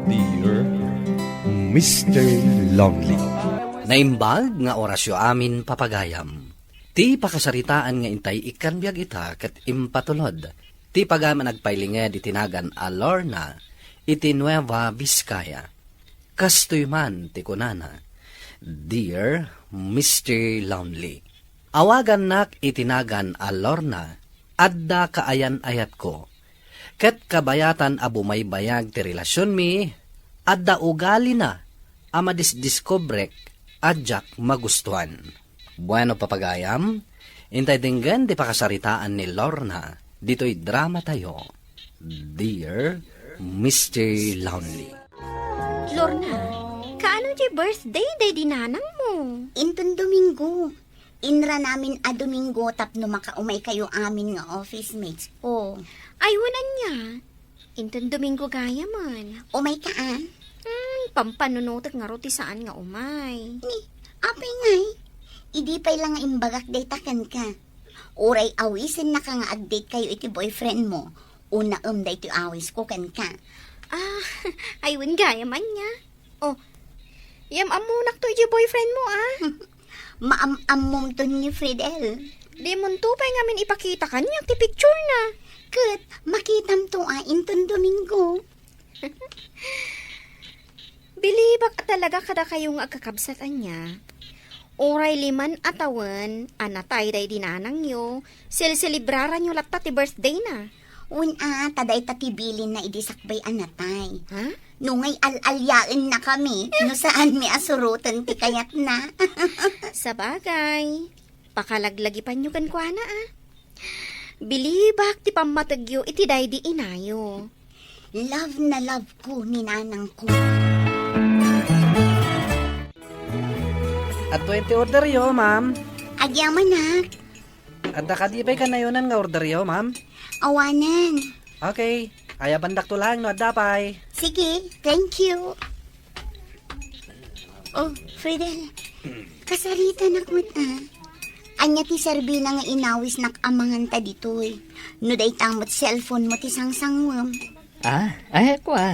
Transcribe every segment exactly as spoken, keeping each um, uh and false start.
Dear Mister Lonely. Naimbag nga orasyo amin, papagayam. Ti pakasaritaan nga intay ikkan biag ita ket impatulod ti pagayam a nagpailinged iti nagan a Lorna iti Nueva Vizcaya. Kastoy man ti kunana, "Dear Mister Lonely, awagannak iti nagan a Lorna, adda kaayan-ayatko. Ket kabayatan a bumaybayag ti relasionmi, adda ugalina a madisdiskubrek a diak magustuan." Bueno, papagayam, intay denggen ti pakasaritaan ni Lorna ditoy dramatayo, Dear Mister Lonely. Lorna, kaano ti birthday daydi nanangmo? Inton Domingo. Inranamin a Domingo tapno makaumay kayo amin nga office mates. Oh. Ay, wen ania? Inton Domingo gayamen. Umay ka, ah? Hmm, pampanunotek ngarud ti saan nga umay. Ni, apay ngay? Idi pay la nga imbagak dayta kenka. Uray awisennaka nga ag-date kayo iti boyfriend mo. Unaem daytoy awisko kenka. Ah, ay, wen gayam ania. Oh, yam-ammonak to iti boyfriend mo, ah. Maam-ammom to ni Fridel. Dimonto pay ngamin ipakita kaniak ti picture na. Ket makitam to, ah, inton Domingo. Bilibak a talaga kadakayo nga agkakabsat ania. Uray liman a tawen a natay daydi nanangyo, selselebraranyo latta ti birthday na. Wen a, ta dayta ti bilinna idi sakbay a natay. Ha? No ngay al-aliaenna kami, no saanmi a suroten ti kayatna. Sabagay, pakalaglagipanyo kenkuana, ah. Bilibak ti pammategyo iti daydi inayo. Love na love ko ni nanangko. Adtoy ti orderyo, ma'am. Agyamanak. Adda kadi pay kanayonan nga orderyo, ma'am? Awanen. Okay. Ayabandakto laeng no adda pay. Sige, thank you. Oh, Fridel, kasaritanak met, ah. Ania ti serbina nga inawisnak a manganta ditoy? No dayta met cellphone mo ti sangsangwem. Ah, ay, kua.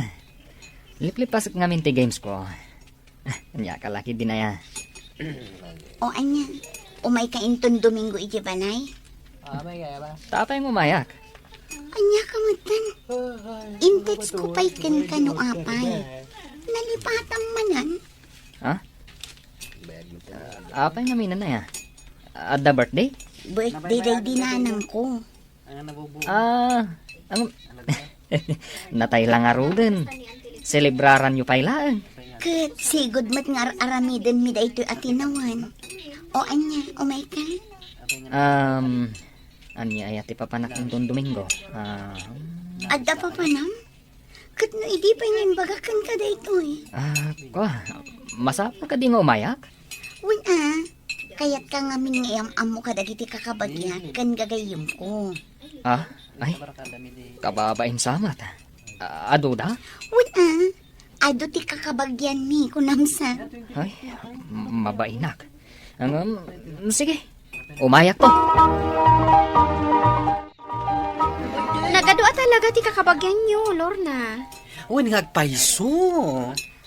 Liplipasek ngamin ti games ko. Ah, ania ka laki dinaya. O ania, umay ka inton Domingo iti balay? Apay nga, ba? Tapay ngumayak. Ania ka metten? Intedsko pay kenka no apay. Nalipatam manen? Ha? Apay ngamin aya? Adda birthday? Birthday daydi nanangko. Ah, ang, natay la ngaruden. Selebraranyo pay laeng. Ket sigud met nga ar-aramidenmi daytoy a tinawen. O ania, umay ka? Um, ania aya ti papanak inton Domingo? Ah, Adda papanam? Ket no idi pay nga imbagak kenka daytoy. Ah, kua, masapul kadi nga umayak? Wen a, kayatka ngamin nga iyam-ammo kadagiti kakabagiak ken gagayyemko. Ah, ay, kababain sa met. Ah, adu da? Wen a, adu ti kakabagianmi, kunam sa. Ay, m-, mabainak. Ngem, sige, umayak to. Nagadu a talaga ti kakabagianyo, Lorna. Wen nga agpayso.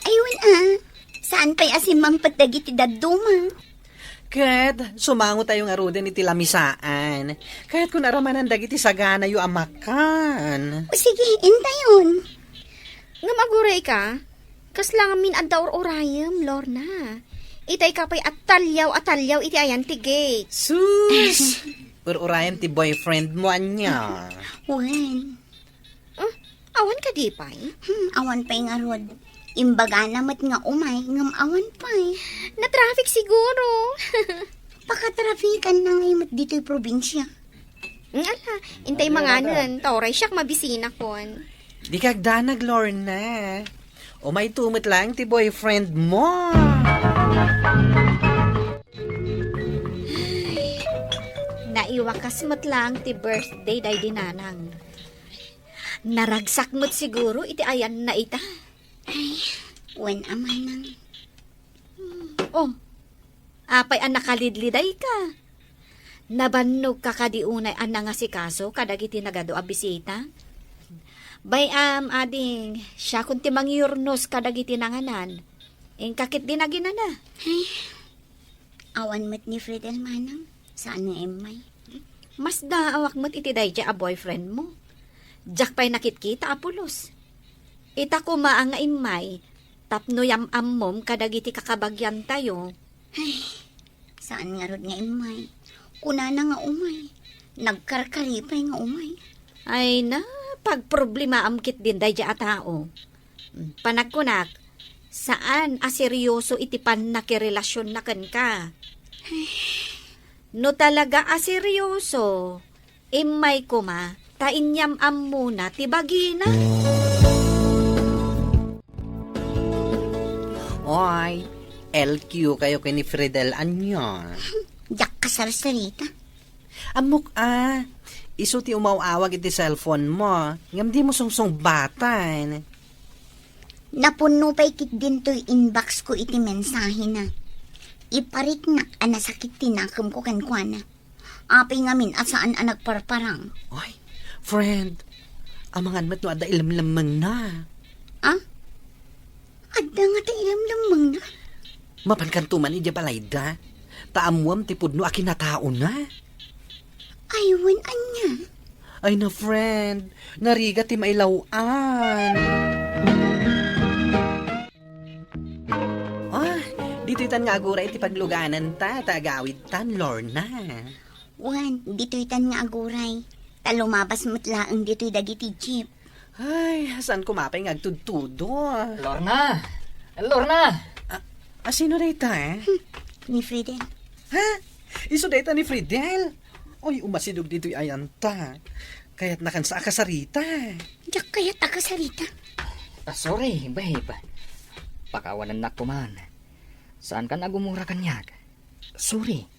Ay, wen a. Saan pay a simmangpet dagiti dadduma? Ket sumangotayo ngaruden iti lamisaan. Kayatko nga aramanan dagiti saganayo a makan. O sige, intayon. Ngem aguray ka? Kasla ngamin adda ur-urayem, Lorna. Itay ka pay a taliaw a taliaw iti ayan ti gate. Sus! Ur-urayem ti boyfriend mo, ania? Wen. Ah, awan kadi pay? Hmm, awan pay ngarud. Imbagana met nga umay, ngem awan pay. Na-traffic siguro. Pakatrafikan na ngay met ditoy probinsia. Mm, ala, intay manganen, ta uray siak mabisinakon. Dika agdanag, Lorna. Umayto met laeng ti boyfriend mo. Naiwakas met laeng ti birthday daydi nanang. Naragsak met siguro iti ayanna ita. Ay, wen a manang. Oh, apay a nakalidliday ka? Nabannog ka kadi unay a nangasikaso kadagiti nagadu a bisita? Bay-am, ading, siakon ti mangyurnos kadagiti nanganan. Inka ketdin aginana. Ay, awan met ni Fridel manang, saan nga immay. Masdaawak met iti daydiay a boyfriend mo. Diak pay nakitkita a pulos. Ita koma a nga immay, tapno yam-ammom kadagiti kakabagiantayo. Ay, saan ngarud nga immay. Kunana nga umay. Nagkarkari pay nga umay. Ay na, pagproblemaam ketdin daydiay a tao. Panagkunak, saan a seryoso iti pannakirelasionna kenka. No talaga a seryoso, immay koma, ta inyam-ammona ti bagina. Oy, L Q kayo ken ni Fridel ania? Diak kasarsarita. Ammok a, isu ti umaw-awag iti cellphone mo, ngem dimo sungsungbatan. Napunno pay ketdin toy inbox ko iti mensahena. Ipariknak a nasakit ti nakemko kenkuana. Apay ngamin a saan a nagparparang. Oy, friend, amangan met no adda ilemlemmengna. Ah? Adda ngata ilemlemmengna? Mapankanto man idiay balayda. Ta ammoam ti pudno a kinataona. Ay, wen ania? Ay na, friend, narigat ti mailaw-an. Ah, ditoytan nga aguray ti paglugananta, ta agawidtan, Lorna. Wen, ditoytan nga aguray. Ta lumabas met laeng ditoy dagiti jeep. Ay, saan koma pay nga agtudtudo? Lorna! Lorna! Ah, ah, sino dayta, eh? Hmm, ni Fridel. Ha? Isu dayta ni Fridel? Oy, umasidog ditoy ayanta. Kayatnakansa a kasarita. Diak kayat a kasarita. Ah, sorry, babe. Pakawanennak koman. Saankan a gumura kaniak. Sorry.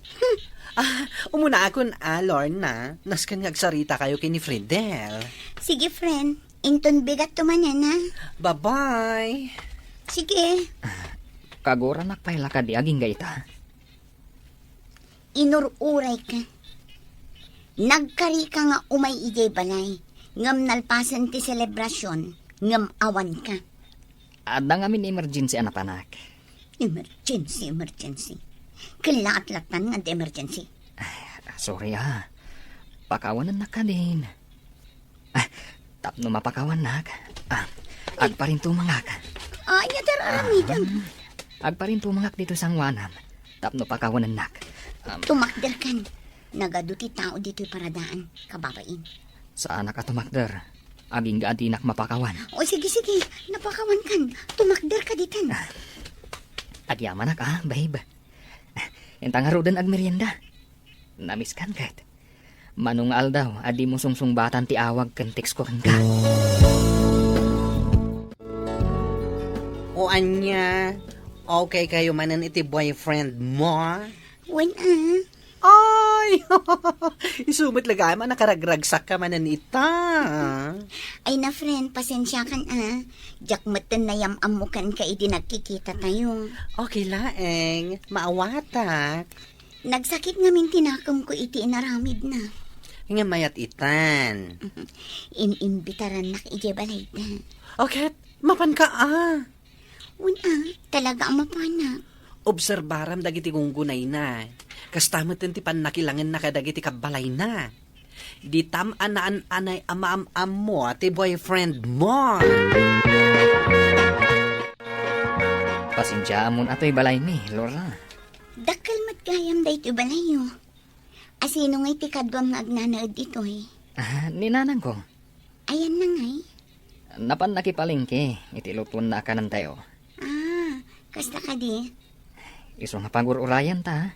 Ah, umunaakon a, Lorna. Nasken nga agsarita kayo ken ni Fridel. Sige, friend. Inton bigat to manen, ha? Bye-bye. Sige. Kaguranak pay la kadi agingga ita. Inur-urayka. Nagkarika nga umay idiay balay, ngem nalpasen ti selebrasion, ngem awanka. Adda ngamin emergency a napanak. Emergency, emergency. Kellaat lattan nga adda emergency. Ay, sorry, ah. Pakawanennak kadin. Ah, tapno mapakawannak. Ah, agparintumangak. Ania ti ar-aramidem? Ah, agparintumangak ditoy sangoanam. Tapno pakawanennak. Um, Tumakderkan. Nagadu ti tao ditoy paradaan, kababain. Saanak a tumakder. Agingga a dinak mapakawan. O, sige, sige. Napakawankan. Tumakderka ditan. Ah, agyamanak, ah, babe. Ah, inta ngaruden agmerienda. Namiskan ket. Mano nga aldaw a dimo sungsungbatan ti awag ken text ko kenka. O ania, okay kayo manen iti boyfriend mo? Wen, ah. Ay! Isu met la gayam a nakaragragsakka manen ita. Ay na, friend, pasensiakan, ah. Diak metten nayam-ammo kenka idi nagkikitatayo. Okay laeng, maawatak. Nagsakit ngamin ti nakemko iti inaramidna. Ngem mayat itan. In-imbitarannak idiay balayda. O ket, mapanka a. Wen a, talaga a mapanak. Obserbaram dagiti gunggunayna. Kasta metten ti pannakilangenna kadagiti kabbalayna. Ditam a naan-anay a maam-ammo ti boyfriend mo. Pasensiaam atoy balaymi, Lorna. Dakkel met gayam daytoy balayyo. A sino ngay ti kaduam nga agnanaed ditoy? Ah, ni nanangko. Ayanna ngay? Napan nakipalengke iti lutuenna a kanentayo. Ah, kasta kadi? Isu nga pagur-urayanta.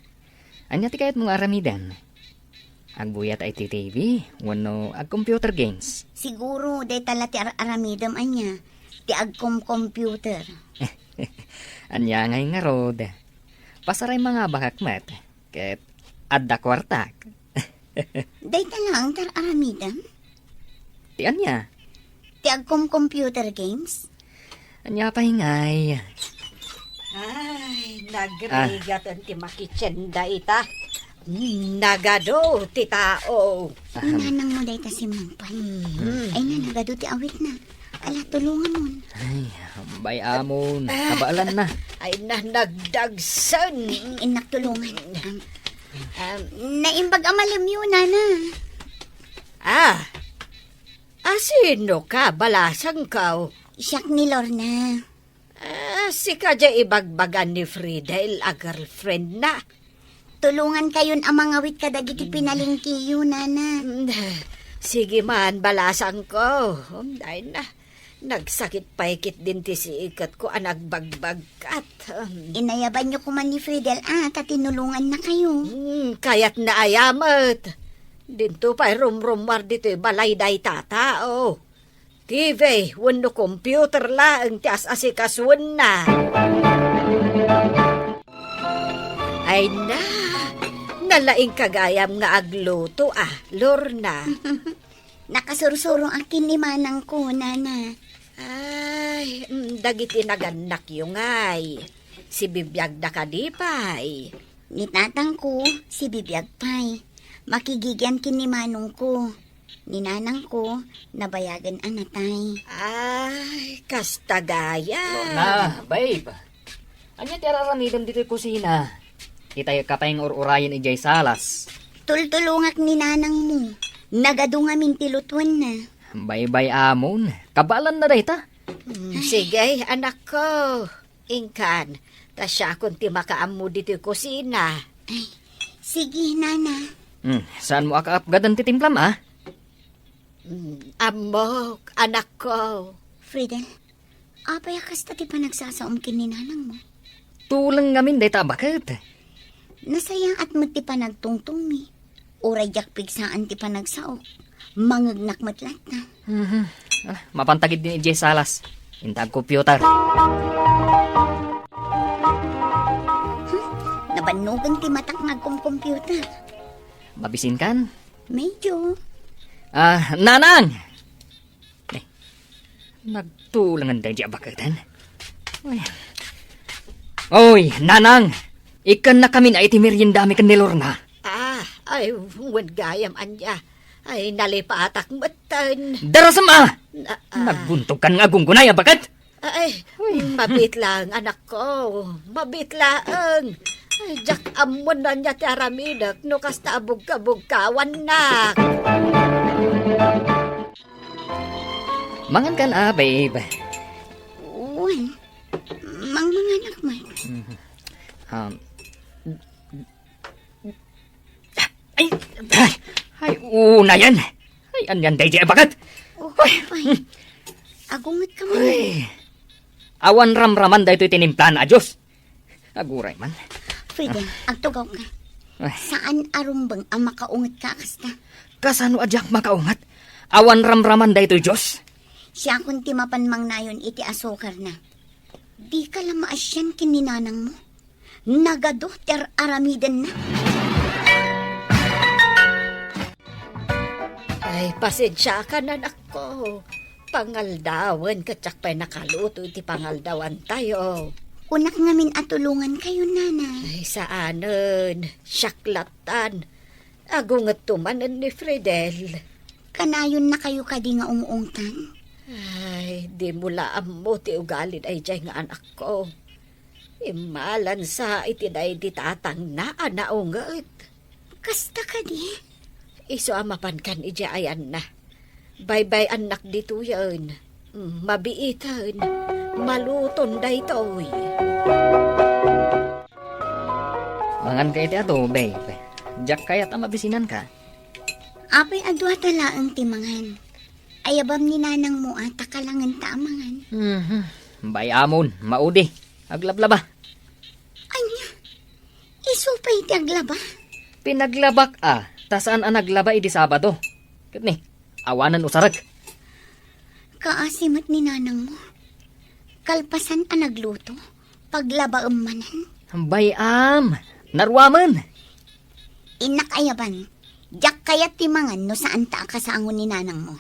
Ania ti kayatmo nga aramiden? Agbuyat iti T V wenno ag-computer games? Siguro, dayta la ti ar-aramidem ania, ti agkom-computer. Ania ngay ngarud? Pasaray mangabakak met, ket adda kuartak. Dayta laeng ti ar-aramidem? Ti ania? Ti agkom-computer games? Ania pay ngay? Ay, nagrigat ti makitchen dayta. Nagadu ti tao. Ni nanang mo dayta simmangpet. Mhm. Ay na, nagadu ti awit na. Ala, tulongan mo. Ay, bay amon. Ah. Kabaelan na. Ay na, nagdagsen. Innak tulongan. Am, am, naimbag a malemyo, nana. Ah, asino ka, balasangko? Siak ni Lorna. Ah, sika diay ibagbaga ni Fridel a girlfriend na. Tulongan kayon a mangawit kadagiti pinalengkeyo, nana. Mm, sige man, balasangko. Um, dayna. Nagsakit pay ketdin ti siketko a nagbagbagkat. Um. Inayabanyo koma ni Fridel a ta tinulonganna kayo. Hmm, kayatna aya met. Dinto pay rumrummuar ditoy balay dayta a tao. T V wenno computer laeng ti as-asikasuenna. Ay na, nalaingka gayam nga agluto, a, Lorna. Nakasursuroak ken ni manangko, nana. Ay, mm, dagiti nagannakyo ngay, sibibiagda kadi pay? Ni tatangko, sibibiag pay. Makigigian ken ni manongko. Ni nanangko, nabayagen a natay. Ay, kasta gayam. Lorna, babe. Ania ti ar-aramidem ditoy kusina? Itayka pay nga ur-urayen idiay salas. Tultulongak ni nanangmo. Nagadu ngamin ti lutuenna. Baybay-amon. Kabaelanna dayta. Mm, sige, anakko. Inkan, ta siakon ti makaammo ditoy kusina. Ay, sige, nana. Hmm, saanmo a kaapgadan ti timplam, a? Hmm, ammok, anakko. Fridel, apay a kasta ti panagsasaom ken ni nanangmo? Tuleng ngamin dayta a baket. Nasayaat met ti panagtungtongmi. Uray diak pigsaan ti panagsaok, mangegnak met latta. Mhm. Ah, mapanta ketdin idiay salas. Inta agcomputer. Hmm, nabannogen ti matak nga agcomputer. Mabisinkan? Medyo. Ah, Nanang! Eh, nagtulengen daydi a baketen. Ay. Oy, Nanang! Ikkannakamin a iti meriendami ken ni Lorna. Ah, ay, wen gayam ania. Ay, nalipatak metten. Darasem a! Na, ah. Nagbuntogkan nga agunggunay a baket? Ay, uy, mabiit laeng, anakko. Mabiit laeng. Ay, diak ammo no ania ti aramidek no kasta a bugkabugkawannak. Mangankan a, babe? Wen, mangmanganak met. Mhm. Um, ay, ay, ay, unayen. Ay, anian daydi a baket? Oh, ay. Agungetka man. Ay. Awan ramraman daytoy tinimplan a juice. Aguray man. Fridel, agtugawka. Ay. Saan a rumbeng a makaungetka a kasta? Kasano a diak makaunget? Awan ramraman daytoy juice. Siakon ti mapan mangnayon iti asukarna. Dika la maasian ken ni nanangmo? Nagadu ti ar-aramidenna. Ay, pasensiakan, anakko. Pangaldawen, ket diak pay nakaluto iti pangaldawantayo. Kunak ngamin a tulongankayo, nana. Ay, saanen. Siak lattan. Agungetto manen ni Fridel. Kanayonnakayo kadi nga ung-ungtan? Ay, dimo la ammo ti ugalin daydiay nga anakko. Immalansa iti daydi tatangna a naunget. Kasta kadi? Isu a mapankan idiay ayanna. Baybay-annak ditoyen. Mm, mabiiten. Maluton daytoy. Manganka iti adu, babe. Diak kayat a mabisinanka. Apay a duata laeng ti mangan? Ayabam ni nanangmo a ta kalangenta a mangan. Mhm. Bay-amon, maudi. Aglablaba. Ania? Isu pay ti aglaba? Pinaglabak a, ta saan a naglaba idi Sabado. Ket ni, awanen usarek. Kaasi met ni nanangmo. Kalpasan a nagluto, paglabaem manen. Bay-am, naruamen. Innak ayaban, diak kayat ti mangan no saanta a kasango ni nanangmo.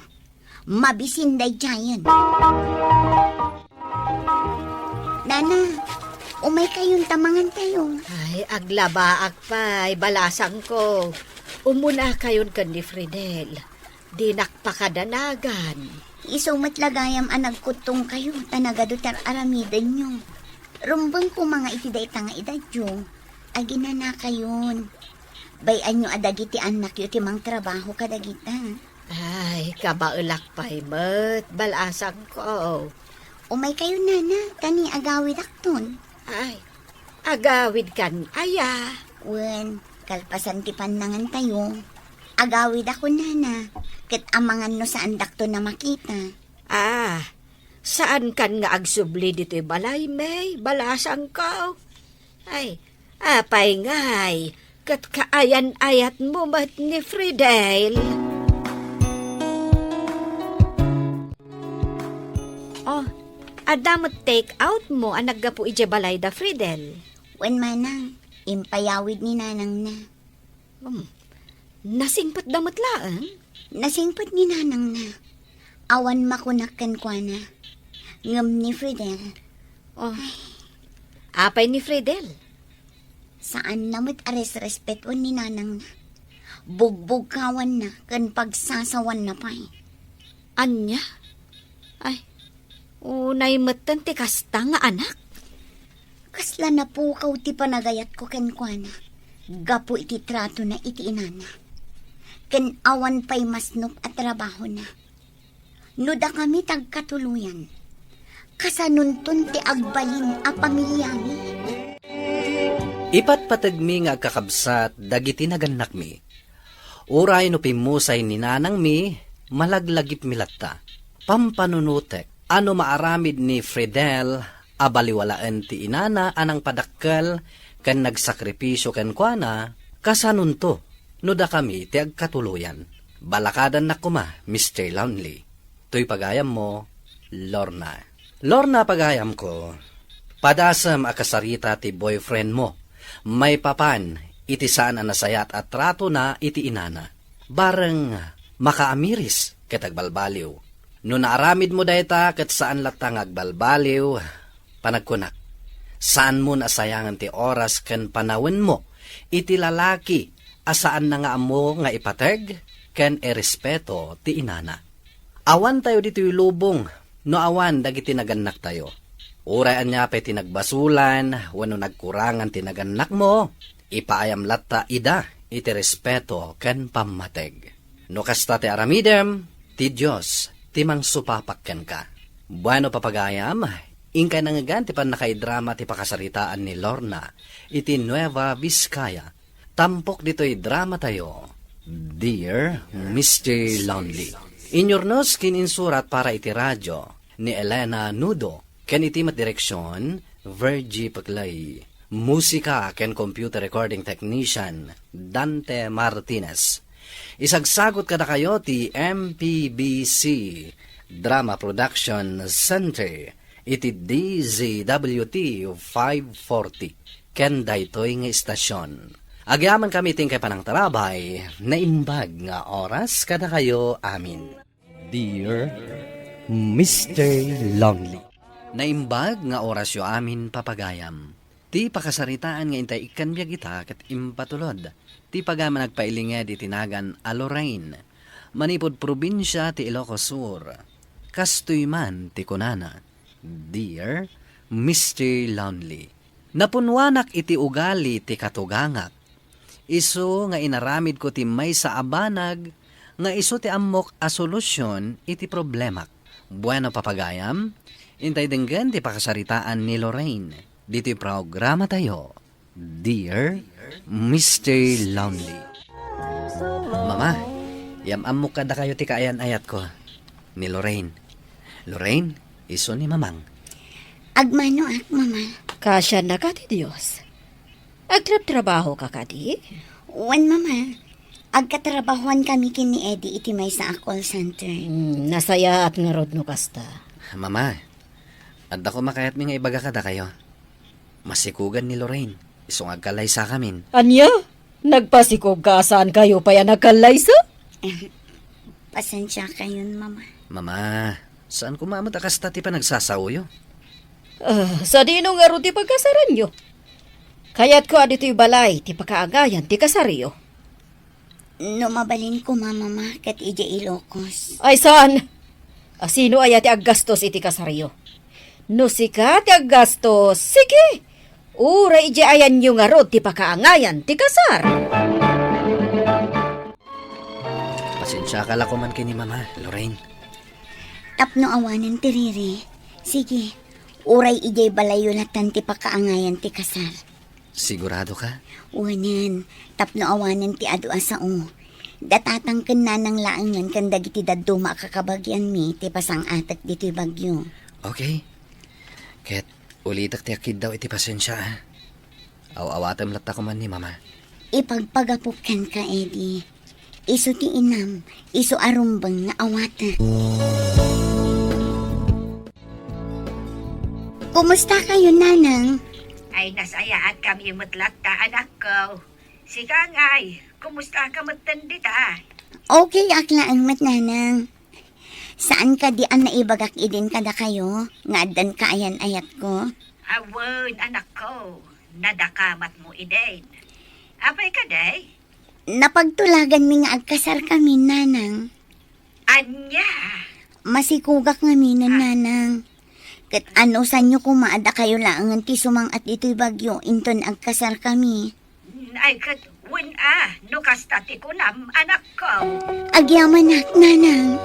Mabisin daydiayen. Nana, Umaykayon ta mangantayo. Ay, aglabaak pay, balasangko. Umunakayon ken ni Fridel. Dinak pakadanagan. Isu met la gayam a nagkuttongkayo ta nagadu ti ar-aramidenyo. Rumbeng koma nga iti dayta nga edadyo, aginanakayon. Bay-anyo a dagiti annakyo ti mangtrabaho kadagita. Ay, kabaelak pay met, balasangko. Umaykayo, nana, ta ni agawidakton. Ay, agawidkan aya? Wen, kalpasan ti pannangantayo, agawidakon, nana, ket amangan no saandakton a makita. Ah, saankan nga agsubli ditoy balay, May, balasangko? Ay, apay ngay, ket kaayan-ayatmo met ni Fridel? Oh, adda met take out mo a naggapu idiay balay da Fridel? Wen, manang, impayawid ni nanangna. Hmm. Nasingpetda met laeng? Nasingpet ni nanangna. Awan makunak kenkuana. Ngem ni Fridel. Oh. Ay. Apay ni Fridel? Saanna met a resrespetuen ni nanangna. Bugbugkawanna ken pagsasawanna pay. Ania? Ay, unay metten ti kasta nga anak? Kasla napukaw ti panagayatko kenkuana gapu iti tratona iti inana. Ken awan pay masnop a trabahona. No dakami ti agkatuloyan, kasanonton ti agbalin a pamiliami? Ipatpategmi nga agkakabsat dagiti nagannakmi. Uray no pimmusay ni nanangmi, malaglagipmi latta. Pampanunotek a no maaramid ni Fridel a baliwalaen ti inana a nangpadakkel ken nagsakripisio kenkuana, kasanonto no dakami ti agkatuloyan. Balakadannak koma, Mister Lonely. Toy pagayammo, Lorna. Lorna, pagayamko, padasem a kasarita ti boyfriendmo maipapan iti saan a nasayaat a tratona iti inana. Bareng makaamiris ket agbalbaliw. No naaramidmo dayta ket saan latta nga agbalbaliw, panagkunak, saanmo a sayangen ti oras ken panawenmo iti lalaki a saanna nga ammo nga ipateg ken irespeto ti inana. Awantayo ditoy lubong no awan dagiti nagannaktayo. Uray ania pay ti nagbasolan wenno nagkurangan ti nagannakmo, ipaayam latta ida iti respeto ken pammateg. No kasta ti aramidem, ti Dios ti mangsupapak kenka. Bueno, papagayam, inkay nangngegan ti pannakaidrama ti pakasaritaan ni Lorna iti Nueva Vizcaya. Tampok ditoy dramatayo, Dear Mister Lonely. Inyurnos ken insurat para iti radio ni Elena Nudo, ken iti met direksion, Virgie Peclay. Musika ken computer recording technician, Dante Martinez. Isagsagot kadakayo ti M P B C Drama Production Center iti D Z W T five forty ken daytoy nga istasion. Agyamankami iti inkay panangtarabay, naimbag nga oras kadakayo amin. Dear Mister Lonely. Naimbag nga orasyo amin, papagayam. Ti pakasaritaan nga intay ikkan biag ita ket impatulod ti pagayam a nagpailinged iti nagan a Lorraine, manipud probinsia ti Ilocos Sur. Kastoy man ti kunana, Dear Mister Lonely, napunnuanak iti ugali ti katugangak. Isu nga inaramidko ti maysa a banag nga isu ti ammok a solusyon iti problemak. Bueno, papagayam, intay denggen ti pakasaritaan ni Lorraine ditoy programatayo, Dear Mister Lonely. Mama, yam-ammok kadakayo ti kaayan-ayatko, ni Lorraine. Lorraine, isu ni Mamang. Agmanoak, Mama. Kasiannaka ti Dios. Agtrabtrabahoka kadi? Wen, Mama. Agkatrabahoan kami ken ni Eddie iti maysa a call center. Hmm, nasayaat ngarud no kasta. Mama, adda koma kayatmi nga ibaga kadakayo. Masikogan ni Lorraine, isu nga agkallaysakamin. Ania? Nagpasikog ka a saankayo pay a nagkallaysa? Eh, pasensiakayon, Mama. Mama, saan koma met a kasta ti panagsasaoyo? Ah, sadino ngarud ti pagkasaranyo? Kayatko a ditoy balay ti pakaangayan ti kasaryo. No mabalin koma, Mama, ket idiay Ilocos. Ay, saan? A, sino aya ti aggastos iti kasaryo? No sika ti aggastos, sige! Uray idiay ayanyo ngarud ti pakaangayan ti kasar. Pasensiaka la koman ken ni Mama, Lorraine. Tapno awanen ti riri, sige, uray idiay balayyo latan ti pakaangayan ti kasar. Sigurado ka? Wanen, tapno awanen ti adu a sao. Datatang ken nanang laengen ken dagiti dadduma a kakabagianmi ti pasang-atek ditoy bagyo. Okay. Ket ulitek ti akkiddaw iti pasensia, a. Aw-awatem latta koman ni Mama. Ipagpagapok kenka, Eddie. Isu ti inam, isu a rumbeng nga awatek. Kumusta kayo, Nanang? Ay, nasayaat kami met latta, anakko. Sika ngay, kumusta ka met dita? Okay ak laeng met, Nanang. Saan kadi a naibagak idin kadakayo nga addan kaayan-ayatko? Awen, anakko, nadakamatmo idin. Apay kadi? Napagtulaganmi nga agkasarkami, Nanang. Ania? Masikugak ngaminen, Nanang. Ket anusanyo koma a dakayo laengen ti sumang-at ditoy bagyo inton agkasarkami? Ay, ket wen a, no kasta ti kunam, anakko. Agyamanak, Nanang.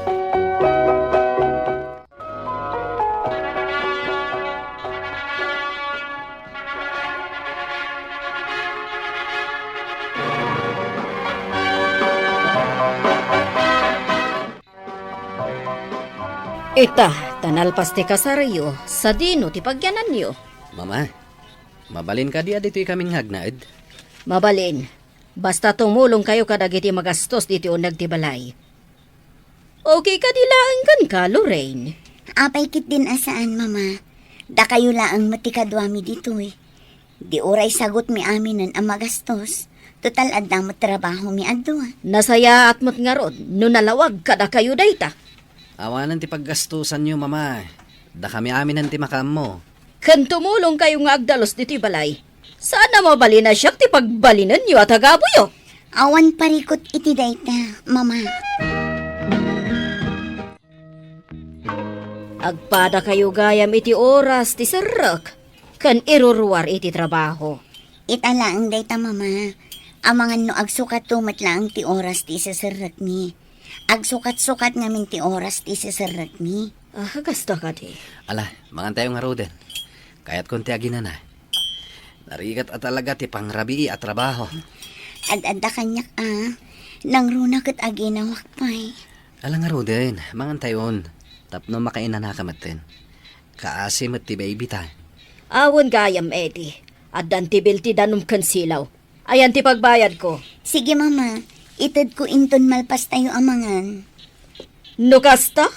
Ita, ta nalpas ti kasaryo, sadino ti pagyananyo? Mama, mabalin kadi a ditoy kamin nga agnaed? Mabalin. Basta tumulongkayo kadagiti magastos ditoy uneg ti balay. Okay kadi laeng kenka, Lorraine? Apay ketdin a saan, Mama. Dakayo laeng met ti kaduami ditoy. Di uray sagutmi aminen a magastos. Total, adda met trabahomi a dua. Nasayaat met ngarud no nalawag kadakayo dayta. Awanen ti paggastosanyo, Mama. Dakami aminen ti makaammo. Ken tumulongkayo nga agdalus ditoy balay. Saan a mabalin a siak ti pagbalinenyo a tagabuyo. Awan parikut iti dayta, Mama. Agpadakayo gayam iti oras ti serrek ken iruruar iti trabaho. Ita laeng dayta, Mama. Amangan no agsukatto met laeng ti oras ti iseserrekmi. Agsukat-sukat ngamin ti oras ti iseserrekmi. Ah, kasta kadi. Ala, mangantayo ngaruden. Kayatkon ti aginana. Narigat a talaga ti pangrabii a trabaho. Ad-adda kaniak a. Nangruna ket aginawak pay. Ala ngaruden, mangantayon. Tapno makainanaka metten. Kaasi met ti baby ta. Awan gayam, Eddie. Addan ti bill ti danum ken silaw. Ayan ti pagbayadko. Sige, Mama. Itedko inton malpastayo a mangan. No kasta,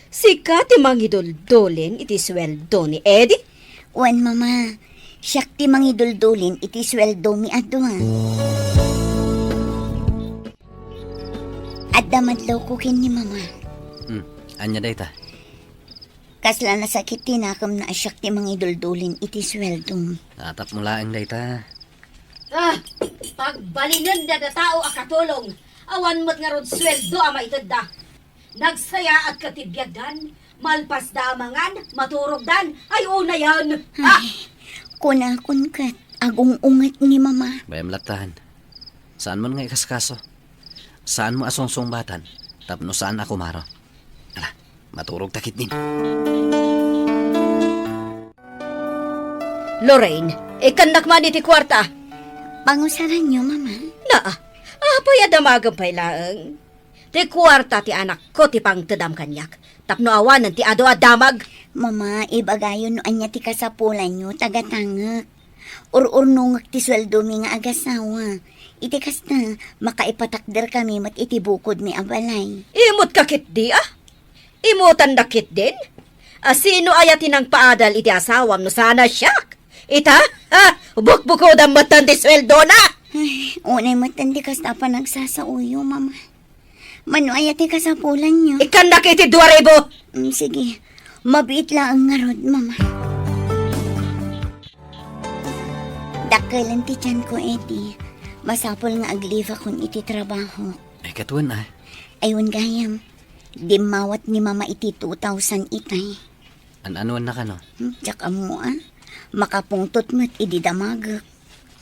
sika ti mangiduldulin iti sueldo ni Eddie? Wen, Mama. Siak ti mangiduldulin iti sueldomi a dua. Adda madlawko ken ni Mama. Hmm, ania dayta? Kasla nasakit ti nakemna a siak ti mangiduldulin iti sueldom. Atapmo laeng dayta. Ah, pagbalinenda datao a katulong, awan met ngarud sueldo a maitedda. Nagsayaat ket ti biagdan, malpasda a mangan, maturogdan, ay unayen. Ah! Ay, kunakon ket, agung-unget ni Mama. Bayam latta. Saanmon nga ikaskaso. Saanmo a sungsungbatan, tapno saan a kumaro. Ala, maturog ta ketdin. Lorraine, ikkannak man iti kuarta. Pangusaranyo, Mama? Naa, apay a damagem pay laeng? Ti kuarta ti anakko ti pangtedam kaniak, tapno awanen ti adu a damag. Mama, ibagayo no ania ti kasapulanyo, tagatangek. Ur-urnongek ti sueldomi nga agasawa. Iti kasta, makaipatakderkami met iti bukodmi a balay. Immotka ketdi, a? Immotanda ketdin? A, sino aya ti nangpaadal iti asawam no saan a siak? Ita? Ha? Bukbukodam metten ti sueldona! Ay, unay metten ti kasta a panagsasaoyo, Mama. Mano aya ti kasapulanyo? Ikkannak iti dua ribu! Mm, sige. Mabiit laeng ngarud, Mama. Kailan ti tiyanko, Eddie? Masapul nga agliwakon iti trabaho. Ay, katuen, ah. Ay, wen gayam. Dimmawat ni Mama iti two thousand itay. An-anuan na kano? Hmm, diak ammo, ah. Makapungtot met idi damagek.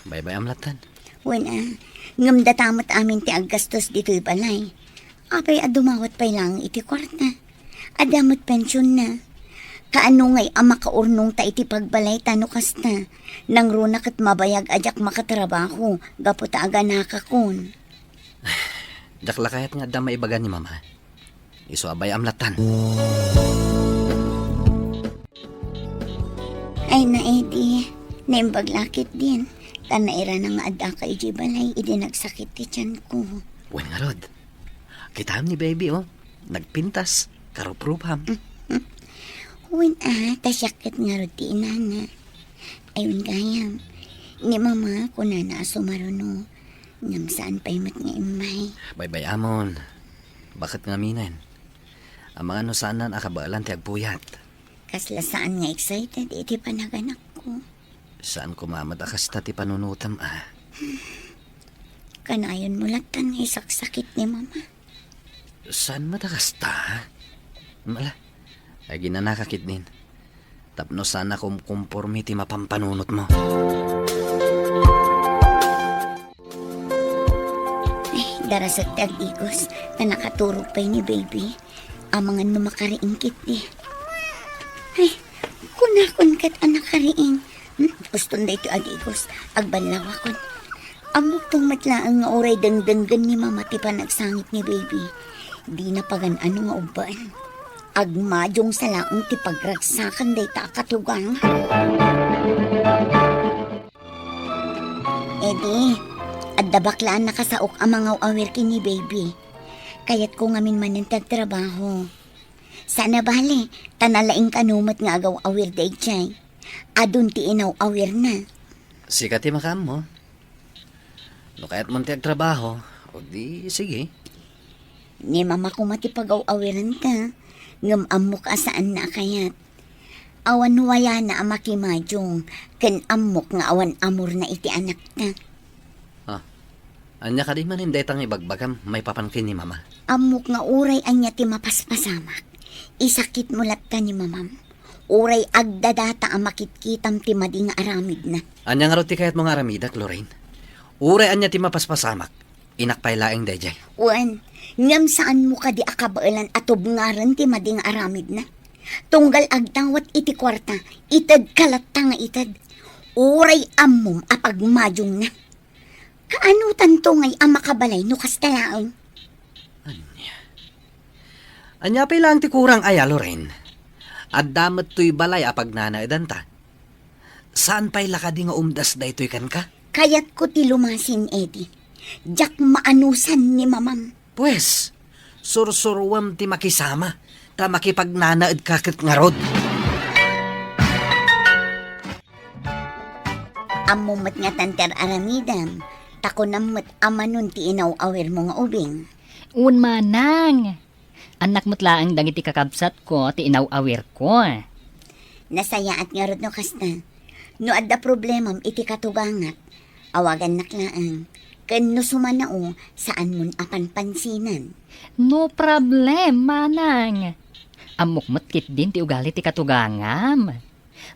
Baybay-am lattan. Wen, ah. Ngem data met amin ti aggastos ditoy balay. Apay a dumawat pay laeng iti kuarta? Adda met pensionna. Kaano ngay a makaurnongta iti pagbalayta no kasta? Nangruna ket mabayag a diak makatrabaho gapu ta aganakakon. Diak la kayat nga adda maibaga ni Mama. Isu a bay-am lattan. Ay na, Eddie, naimbag la ketdin. Ta nairana nga addaka idiay balay idi nagsakit ti tiyanko. Wen ngarud. Kitaem ni baby, oh. Nagpintas, karuprupam. Wen, ah, ta siak ket ngarud ti inana. Ay, wen gayam. Ni Mama, kunana a sumaruno. Ngem saan pay met nga immay. Baybay-amon. Baket ngaminen. Amangan no saanan a kabaelan ti agpuyat. Kasla saan nga excited iti panaganakko. Saan koma met a kasta ti panunotem, ah. Kanayonmo lattan nga isaksakit ni Mama. Saan met a kasta? Ala, aginanaka ketdin. Tapno saan a kumkomporme ti mapampanunotmo. Ay, darasek ti ag-igos, ta nakaturog pay ni baby. Amangan no makariing ketdi. Ay, kunakon ket a nakariing. Hmm, uston daytoy ag-igos, agballawakon. Ammokto met laeng nga uray dengdenggen ni Mama ti panagsangit ni baby. Dina pagan-ano nga ubbaen. Agmadiongsa laeng ti pagragsakan dayta a katugang. Eddie, adda baklaan nakasaok a mangaw-awir ken ni baby. Kayatko ngamin manen ti agtrabaho. Saan a bale, ta nalaing kano met nga agaw-awir daydiay. Adun ti inaw-awirna. Sika ti makaammo. No kayatmon ti agtrabaho, o di sige. Ni Mama koma ti pagaw-awiranta, ngem ammok a saanna a kayat. Awan wayana a makimadiong, ken ammok nga awan amorna iti anakta. Ah, ania kadi manen dayta nga ibagbagam maipapan ken ni Mama? Ammok nga uray ania ti mapaspasamak, isakitmo latta ni Mamam. Uray agdadata a makitkitam ti madi nga aramidna. Ania ngarud ti kayatmo nga aramidak, Lorraine? Uray ania ti mapaspasamak, inak pay laeng daydiay. Wen, ngem saanmo kadi a kabaelan a tubngaren ti madi nga aramidna? Tunggal agdawat iti kuarta, itedka latta nga ited. Uray ammom a pagmadiongna. Kaanotanto ngay a makabalay no kasta laeng? Ania? Ania pay laeng ti kurang aya, Lorraine? Adda met toy balay a pagnanaedanta. Saan pay la kadi nga umdas daytoy kenka? Kayatko ti lumasin, Eddie. Diak maanusan ni Mamam. Pues, sursuruem ti makisama, ta makipagnanaedka ket ngarud. Ammom met nga tanter aramidem, ta kunam met a manon ti inaw-awirmo nga ubing. Wen, manang. Annak met laeng dagiti kakabsatko ti inaw-awirko. Nasayaat ngarud no kasta. No adda problemam iti katugangak, awagannak laeng. Ken no sumanao, saanmon a panpansinan. No problem, manang. Ammok met ketdin ti ugali ti katugangam.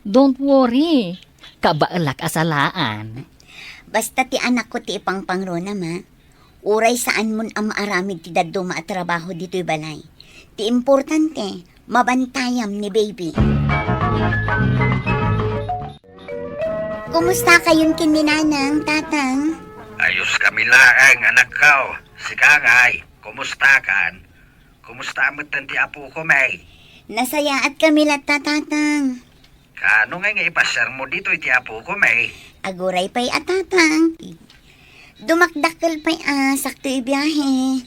Don't worry. Kabaelak a salaan. Basta ti anakko ti ipangpangrunam, a. Uray saanmon a maaramid ti dadduma a trabaho ditoy balay. Ti importante, mabantayam ni baby. Kumusta kayon ken ni Nanang, Tatang? Ayos kami laeng, anakko. Sika ngay, kumusta kan? Kumusta met ti apoko, May? Nasayaat kami latta, Tatang. Kaano ngay nga ipasiarmo ditoy ti apoko, May? Aguray pay a, Tatang. Dumakdakkel pay a, sakto ibiyahe.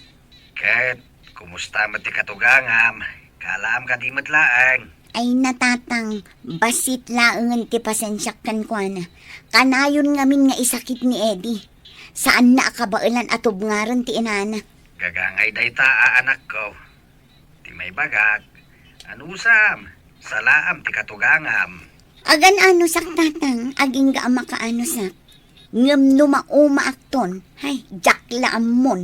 Ket, kumusta met ti katugangam? Kaalaam kadi met laeng? Ay na, Tatang, bassit laengen ti pasensiak kenkuana. Kanayon ngamin nga isakit ni Eddie. Saanna a kabaelan a tubngaren ti inana. Gagangay dayta a anakko. Ti maibagak, anusam, salaam ti katugangam. Agan-anusak, Tatang, agingga a makaanusak. Ngem no maumaakton, hay, diak la ammon.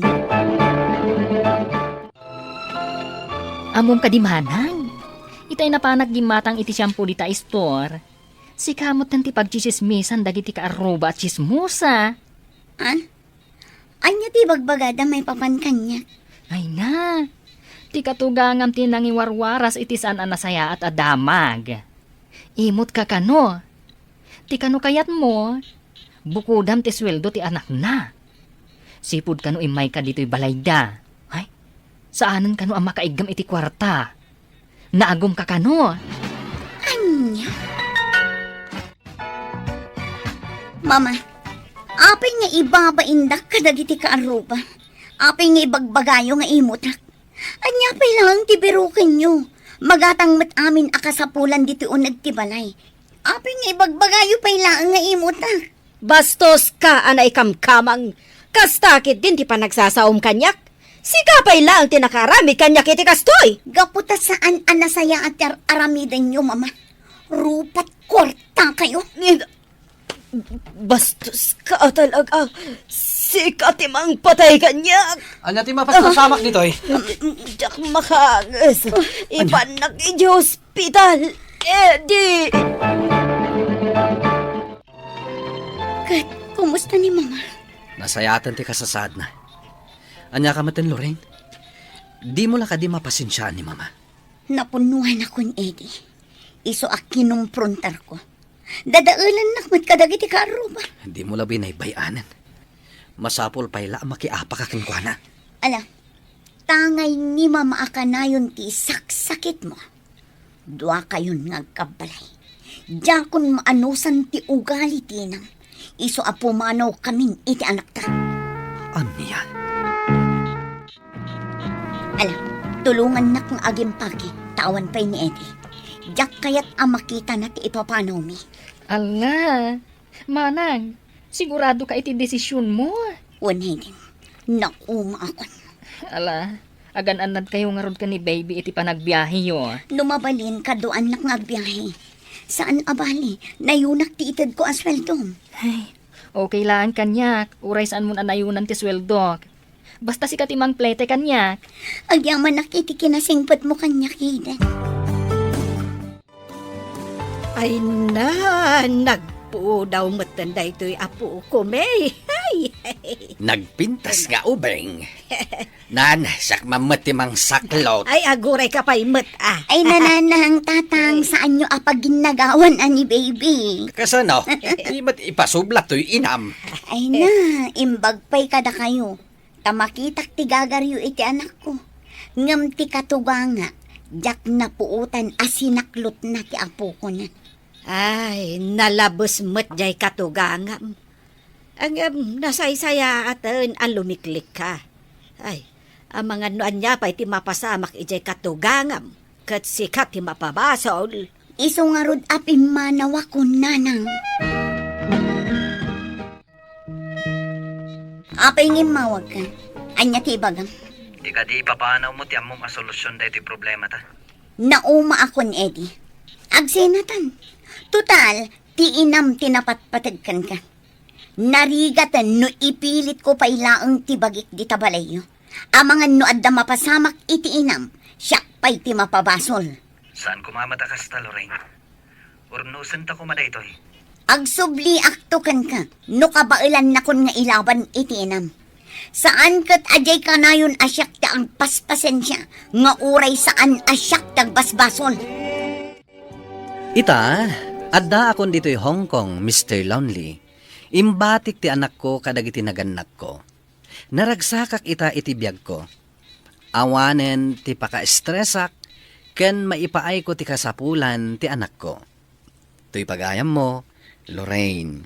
Ammom kadi manang? Itay napanak gimmatang iti shampoo dita store. Sika met ti pagtsitsismisan dagiti kaarruba a tsismosa. Ah? Ania ti ibagbagada maipapan kaniak? Ay na, ti katugangam ti nangiwarwaras iti saan a nasayaat a damag. Imot ka kano. Ti kano kayatmo, bukodam ti sueldo ti anakna. Sipud kano immayka ditoy balayda. Ay, saanen kano a makaiggem iti kuarta. Naagum ka kano? Ania? Mama, apay nga ibabaindak kadagiti kaarruba? Apay nga ibagbagayo nga imutak? Ania pay laeng ti birukenyo? Magatang met amin a kasapulan ditoy uneg ti balay. Apay nga ibagbagayo pay laeng nga imutak? Bastos ka a naikamkamang. Kasta ketdin ti panagsasaom kaniak. Sika pay laeng ti nakaaramid kaniak iti kastoy. Gapu ta saan a nasayaat ti ar-aramidenyo, Mama. Rupat kuarta kayo. Ni-, bastos ka talaga. Sika ti mangpatay kaniak. Ania ti mapaspasamak ditoy? Diak makaanges. Ania? Ipannak iti ospital. Eddie! Ket, kumusta ni Mama? Nasayaaten ti kasasaadna. Ania ka metten, Lorraine? Dimo la kadi mapasensiaan ni Mama? Napunnoanakon, Eddie. Isu a kinumprontarko. Dadaelannak met kadagiti kaarruba. Dimo la binaybay-anen. Masapul pay la a makiapaka kenkuana. Ala, tangay ni Mama a kanayon ti saksakitmo. Duakayon nga agkabbalay. Diakon maanusan ti ugali ti inam. Isu a pumanawkamin iti anakta. Ania? Ala, tulongannak nga agimpake, ta awan pay ni Eddie. Diak kayat a makitana ti ipapanawmi. Ala, Manang, sigurado ka iti desisionmo? Wen, Hayden, nauma akon. Ala, agan-annadkayo ngarud ken ni baby iti panagbiaheyo. No mabalin, kaduaannak nga agbiahe. Saan a bali, nayunak ti itedko a sueldom. Ay, okay laeng kaniak, uray saanmon a nayunan ti sueldok. Basta sika ti mangplete kaniak. Agyamanak iti kinasingpetmo kaniak, Hayden. Ay na, nagpudaw metten daytoy a pukom, eh. Ay. Nagpintas nga ubing. Nan, siak man met ti mangsaklot. Ay, aguray ka pay met, ah. Ay, nanang, tatang, saanyo a paginnagawan a ni baby? Kasano? Di met ipasubla toy inam. Ay na, imbag pay kadakayo. Ta makitak ti gagaryo iti anakko. Ngem ti katuganga, diak napuotan a sinaklotna ti apokona. Ay, nalabes met jay katugangam. Ngem nasaysayaaten a lumiklikka. Ay, amangan no ania pay ti mapasamak idiay katugangam, ket sika ti mapabasol. Isu ngarud a pimmanawakon, nanang. Apay nga immawagka? Ania ti ibagam? Ti kadi ipapanawmo ti ammom a solusion daytoy problemata. Naumaakon, Eddie. Agsenatan. Total, ti inam ti napatpateg kenka. Narigaten no ipilitko pay laeng ti bagik dita balayyo. Amangan no adda mapasamak iti inam, siak pay ti mapabasol. Saan koma met a kasta, Lorraine. Urnosenta koma daytoy. Agsubliakto kenka no kabaelannakon nga ilaban iti inam. Saan ket a diay kanayon a siak ti agpaspasensia nga uray saan a siak ti agbasbasol. Ita, addaakon ditoy Hong Kong, Mister Lonely. Imbatik ti anakko kadagiti nagannakko. Naragsakak ita iti biagko. Awanen ti pakaestresak ken maipaayko ti kasapulan ti anakko. Toy pagayammo, Lorraine.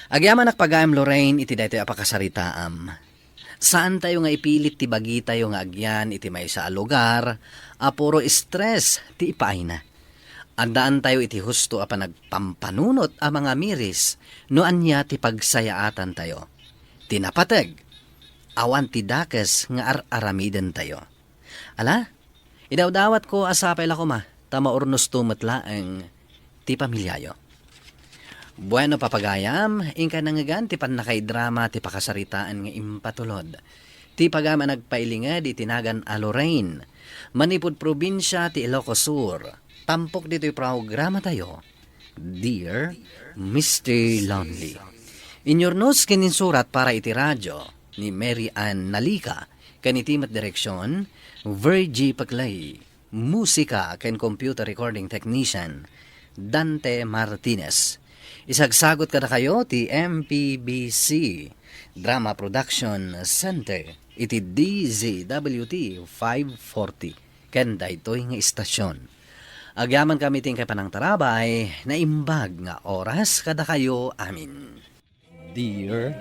Agyamanak pagayam, Lorraine, iti daytoy a pakasaritaam. Saantayo nga ipilit ti bagitayo nga agyan iti maysa a lugar a puro stress ti ipaayna. Addaantayo iti husto a panagpampanunot a mangamiris no ania ti pagsayaatantayo. Ti napateg, awan ti dakes nga ar-aramidentayo. Ala, idawdawatko a sapay la koma ta maurnosto met laeng ti pamiliayo. Bueno, papagayam, inka nangngegan ti pannakaidrama ti pakasaritaan nga impatulod. Ti pagayam a nagpailinged iti nagan a Lorraine, manipud probinsia ti Ilocos Sur. Tampok ditoy programatayo, Dear Mister Lonely. Inyurnos ken insurat para iti radio ni Mary Ann Nalica, ken iti met direksion, Virgie Paclay. Musika ken computer recording technician, Dante Martinez. Isagsagot kadakayo ti M P B C Drama Production Center iti D Z W T five forty ken daytoy nga istasyon. Agyamankami ti inkay panangtarabay, naimbag nga oras kadakayo amin. Dear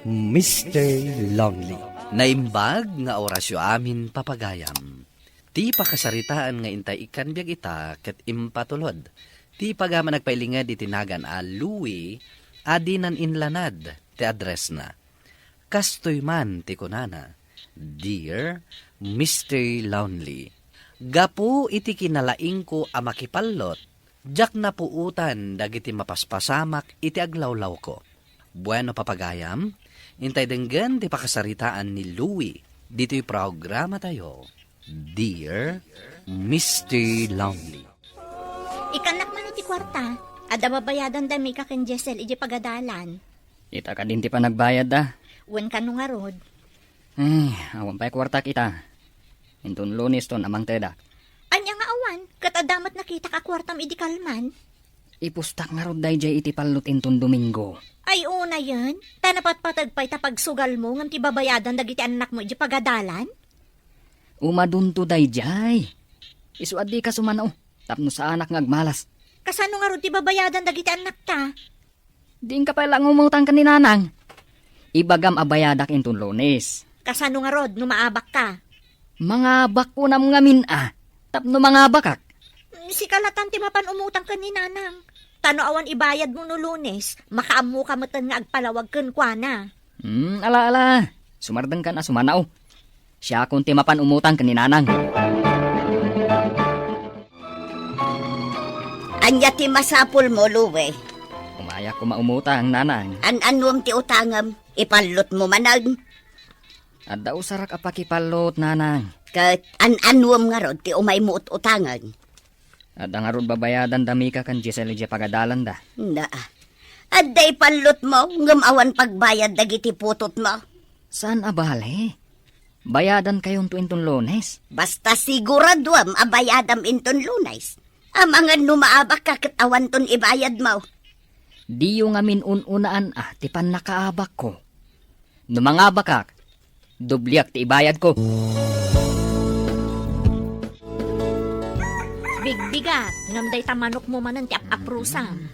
Mister Lonely. Naimbag nga orasyo amin, papagayam. Ti pakasaritaan nga intay ikkan biag ita ket impatulod. Ti pagayam a nagpailinged iti nagan a Louie a dinan inlanad ti addressna. Kastoy man ti kunana, Dear Mister Lonely, gapu iti kinalaingko a makipallot, diak napuotan dagiti mapaspasamak iti aglawlawko. Bueno, papagayam, intay denggen ti pakasaritaan ni Louie ditoy programatayo, Dear Mister Lonely. Ikannak man iti kuarta, adda babayadan da Mika ken Jessel iti pagadalan. Ita kadin ti panagbayadda? Wen, kano ngarud? Eh, awan pay kuartak ita. Inton Lunes ton a mangtedak. Ania nga awan? Ket adda met nakitak a kuartam idi kalman? Ipustak ngarud daydiay iti pallot inton Domingo. Ay, unayen. Ta napatpateg pay ta pagsugalmo ngem ti babayadan dagiti annakmo iti pagadalan? Umadunto daydiay. Isu a dika sumano, tapno saanak nga agmalas. Kasano ngarud ti babayadan dagiti annakta? Diinka pay la nga umutang ken ni Nanang. Ibagam a bayadak inton Lunes. Kasano ngarud no maabakka? Mangabak kunam ngamin a, tapno mangabakak. Mm, sika latan ti mapan umutang ken ni Nanang. Ta no awan ibayadmo no Lunes, makaammoka metten nga agpalawag kenkuana. Hmm, ala, ala. Sumardengkan a sumanaw. Siakon ti mapan umutang ken ni Nanang. Ania ti masapulmo, Lue? Umayak koma umutang, Nanang. An-anuem ti utangem? Ipallotmo manen? Adda usarak a pakipallot, Nanang. Ket an-anuem ngarud ti umaymo ut-utangen? Adda ngarud babayadan da Mika ken Giselle idiay pagadalanda. Na, adda ipallotmo ngem awan pagbayad dagiti putotmo? Saan a bale. Bayadankayonto inton Lunes. Basta siguraduem a bayadam inton Lunes. Amangan no maabakka ket awanton ibayadmo. Diyo ngamin un-unaan a ti pannakaabakko. No mangabakak, dobliak ti ibayadko. Bigbigat, ngem dayta manokmo manen ti ap-aprusam.